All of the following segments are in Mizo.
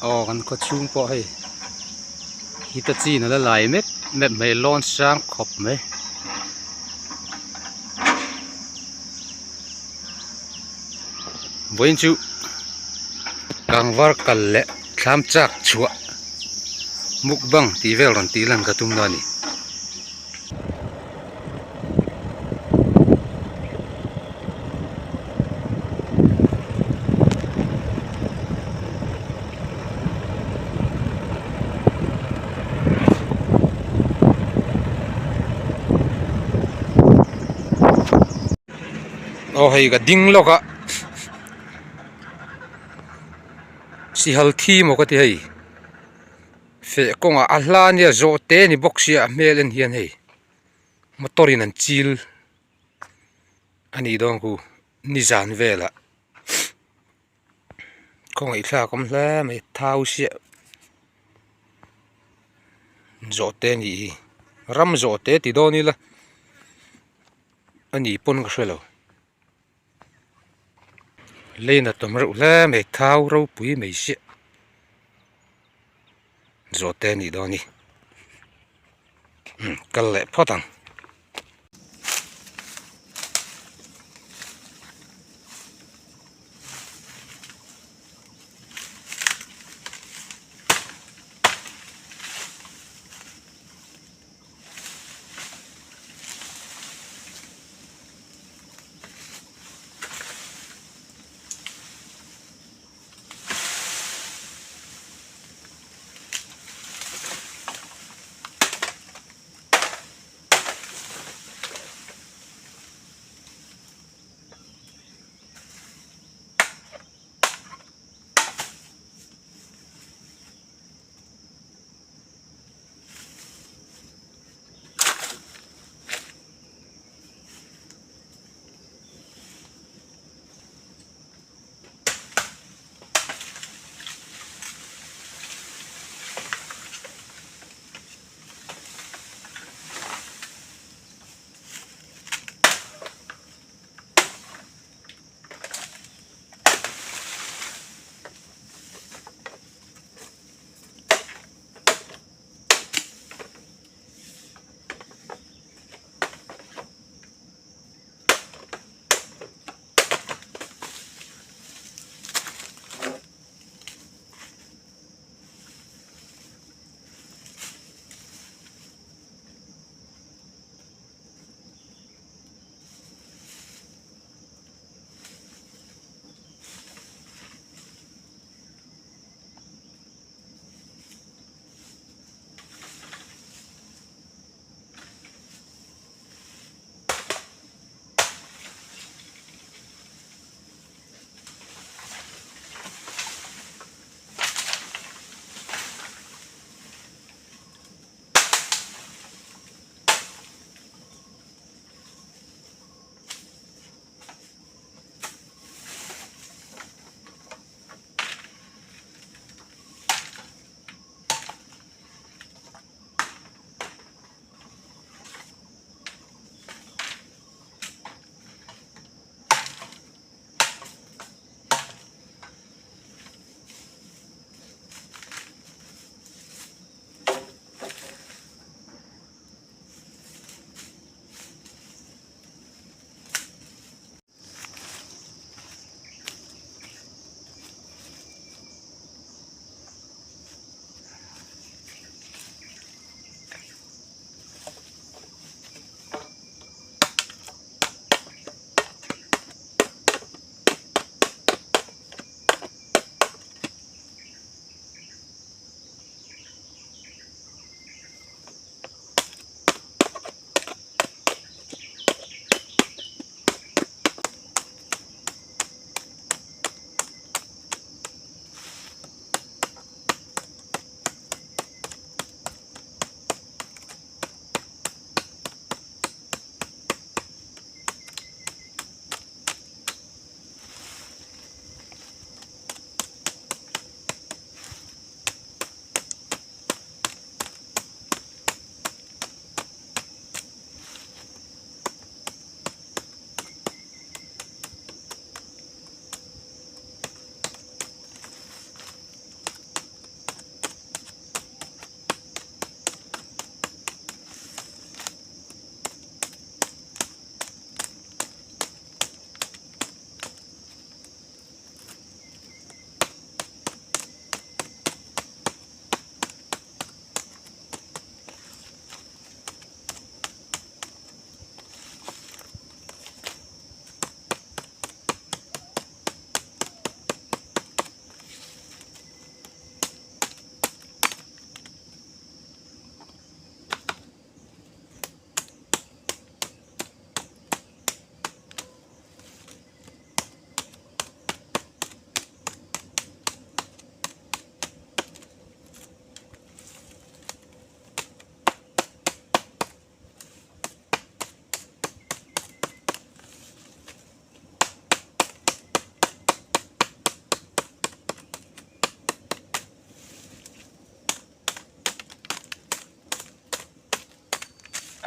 Aw kan khaw chhung pawh hei hita chin a la lai mep mep mai lawn sang khawp mai. Vawiin chu kangvar kal leh thlam chak chhuah mukbang tih vel rawn tih lan ka tum dawn a ni. Aw hei ka ding lawk a sihal thi maw ka ti hei feh kawngah a hla ania zawh te a ni bawk sia a hmel en hian hei motor in an chil a nih dawn khu nizan velah khawngaihthlak awm hle mai thau siah zawh te a nih hi ram zawh te ti dawn ila a ni pawn ka hre lo. Lane a tam reuh hle mai thau ropui mai siah zawh te a nih dawn hi kal leh phawt ang.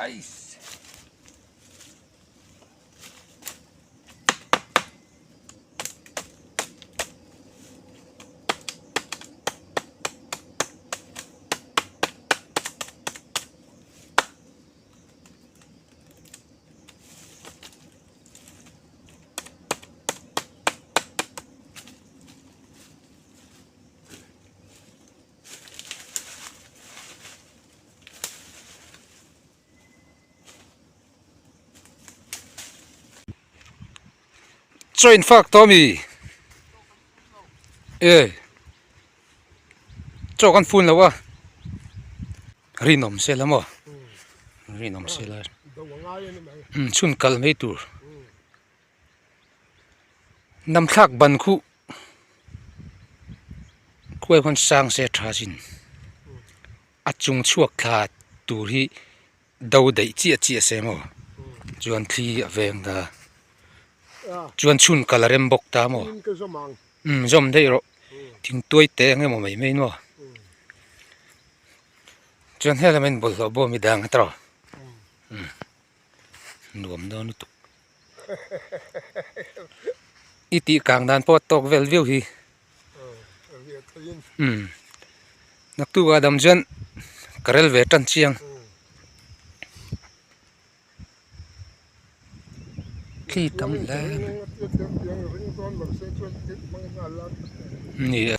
Ais. Chaw in fak tawh ami? E chaw kan fun lo a rinawm sela maw rinawm sela chhun kal mai tur Namthlak ban khuh khuai khuan sang se tha chin a chung chhuak thla tur hi do daih chiah chiah se maw chuan thli a veng ta chuan chhun kal a rem bawk ta maw umm zawm daih rawh thingtuai te eng emaw mai mai maw chuan helama in bawlhhlawh bawm hi dang a tawh umm. Nuam dawn lutuk. I tih kang dan pawh a tawk vel viau hi. Umm. Naktuk ah dam chuan ka rel ve tan chiang. Thli tam hle. Ni e.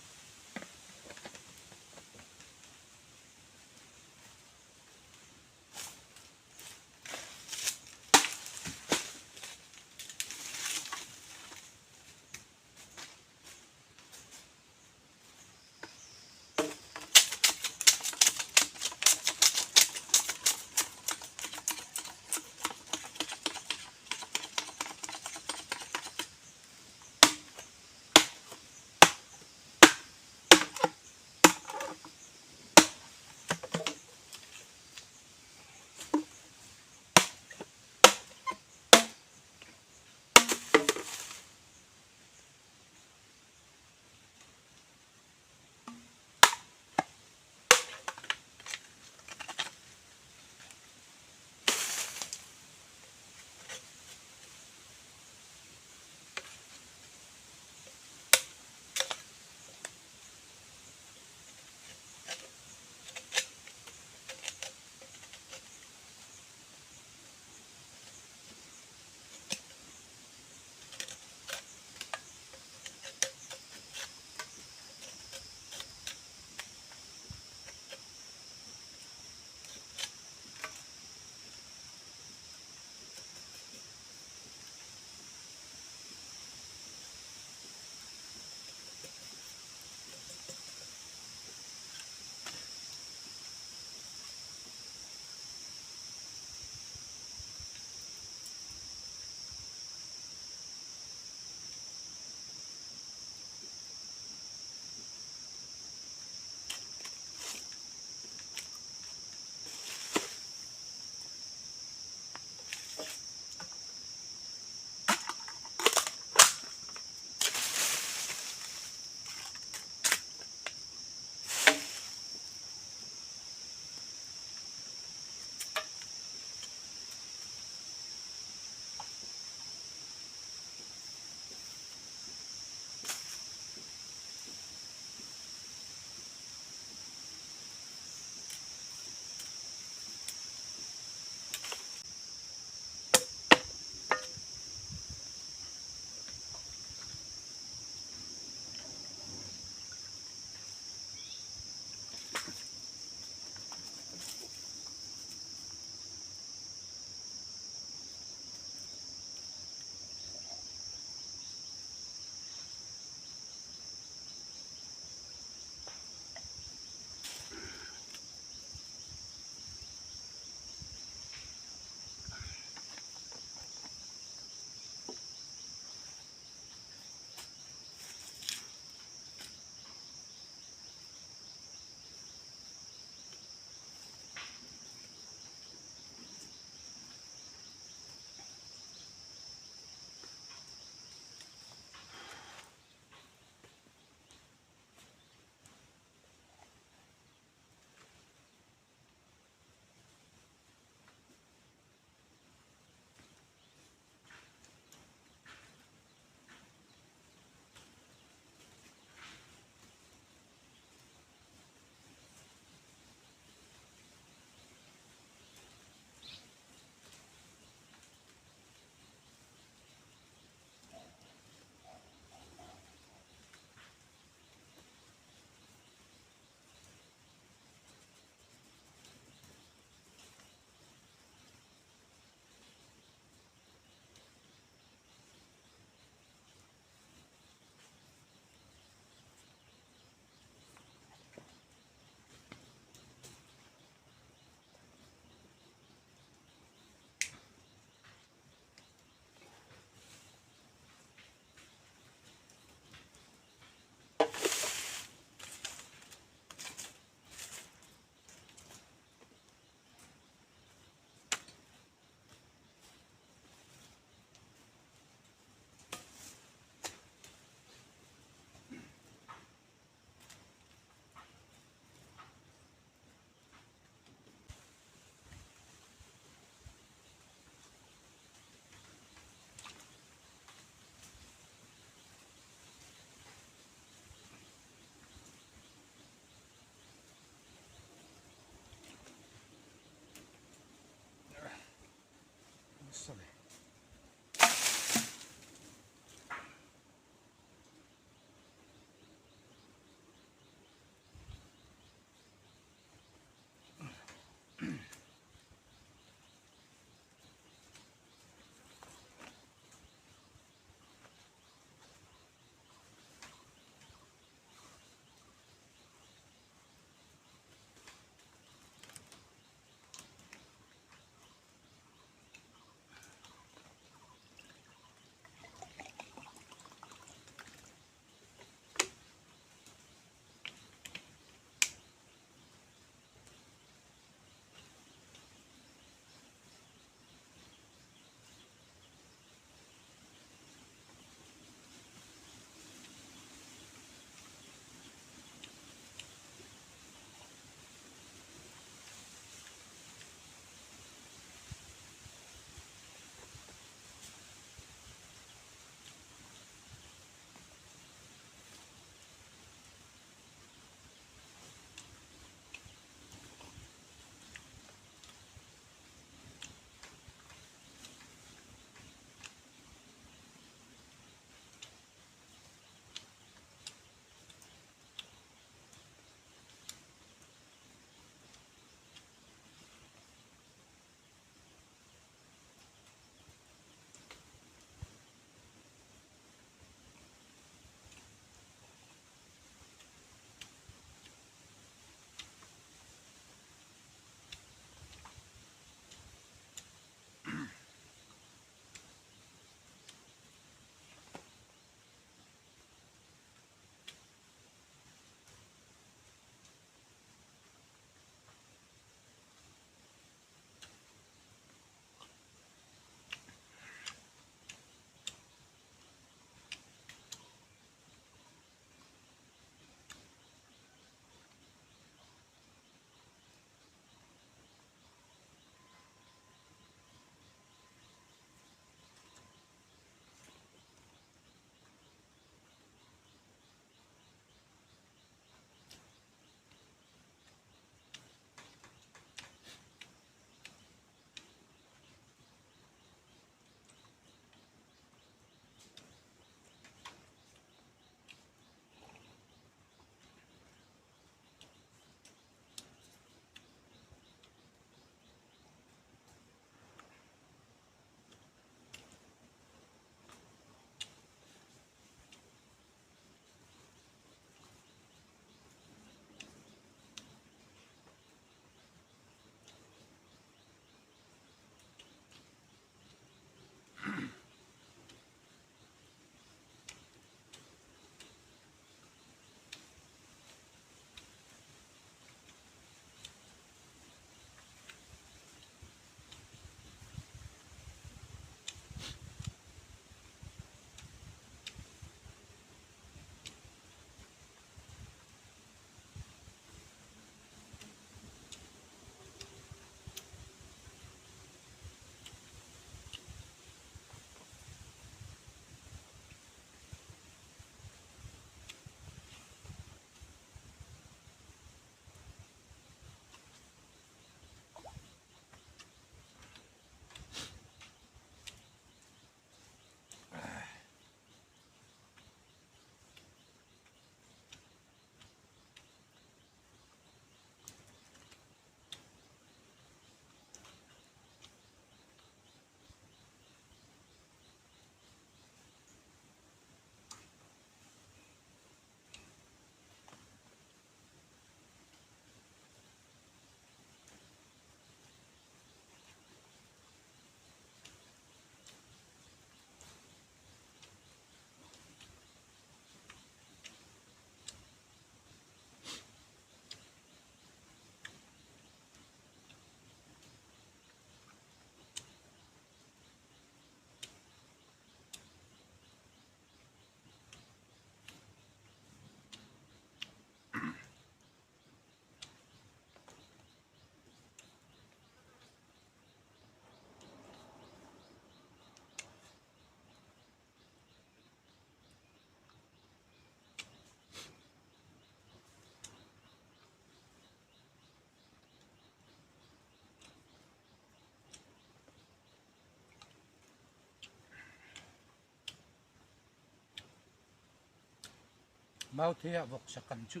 Mauthei ah vawksa kan chu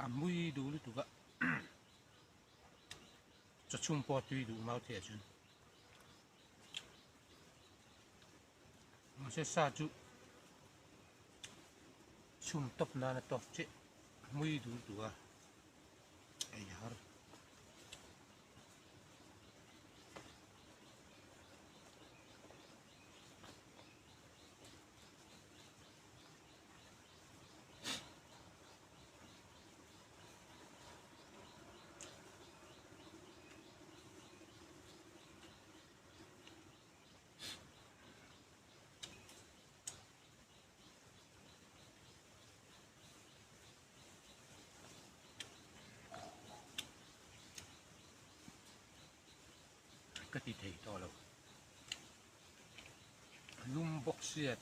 a mui duh lutuk a chawchhum pawh a tui duh mauthei ah chuan mahse sa chu chhum tawp nan a tawk chiah a mui duh lutuk a ei har. Ka ti thei tawh lo. Lum bawk sia.